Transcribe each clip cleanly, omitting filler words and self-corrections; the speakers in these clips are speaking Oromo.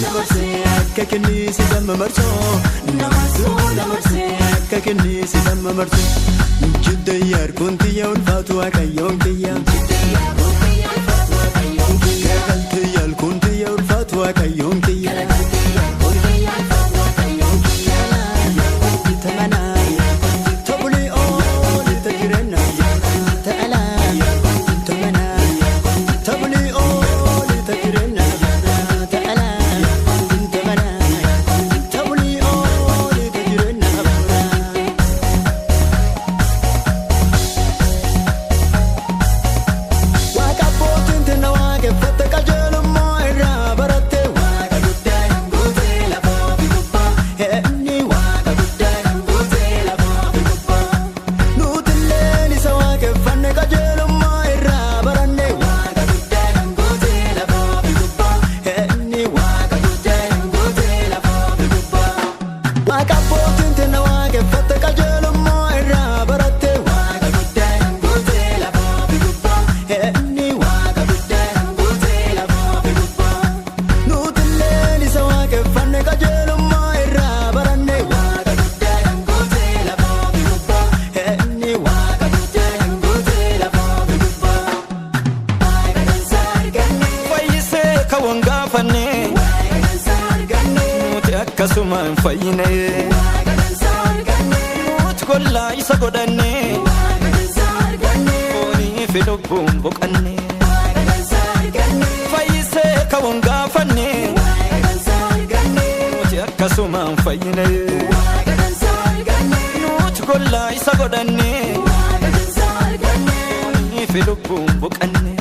Na marsee akka kenniisi damma marsoo. Na marsoo na marsee akka kenniisi damma marsoo. Jidda yaarkuun tiyya ulfaatu waaqayyoon kiyya. Garagaltee yaalkuun tiyya ulfaatu waaqayyoon kiyya. Akkasumaan fayyine nuti kollaa isa godhanne foonii fi lubbuun boqanne fayyisee ka'uun gaafanne nuti akkasumaan fayyine nuti kollaa isa godhanne foonii fi lubbuun boqanne.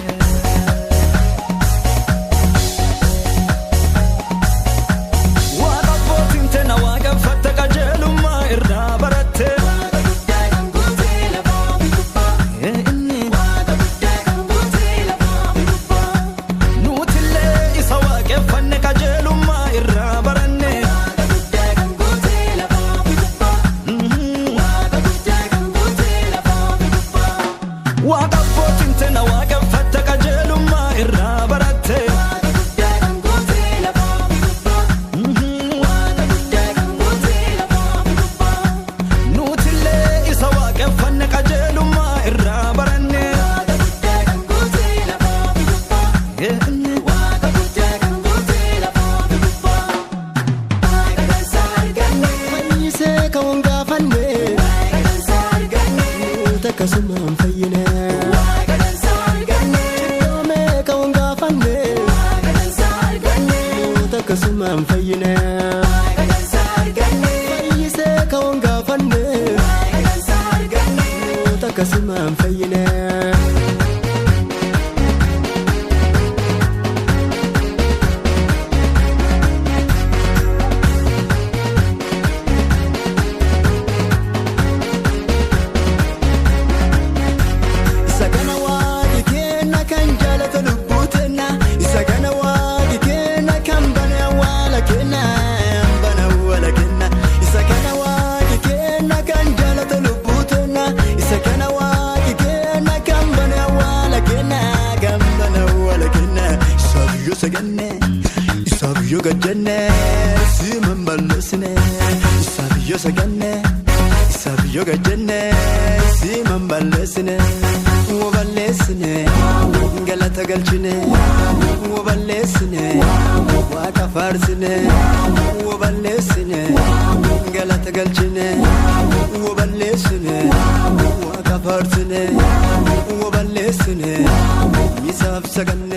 Akkasumaan fayyine Ciddoomee ka'uun gaafanne Nuti akkasumaan fayyine Fayyisee ka'uun gaafanne Nuti akkasumaan fayyine. Isaaf yoo gajjanne siman balleessine isaaf yoo saganne isaaf yoo gajjanne siman balleessine woo balleessine galata galchine woo balleessine waaqa faarsine woo balleessine galata galchine woo balleessine waaqa faarsine woo balleessine isaaf saganne.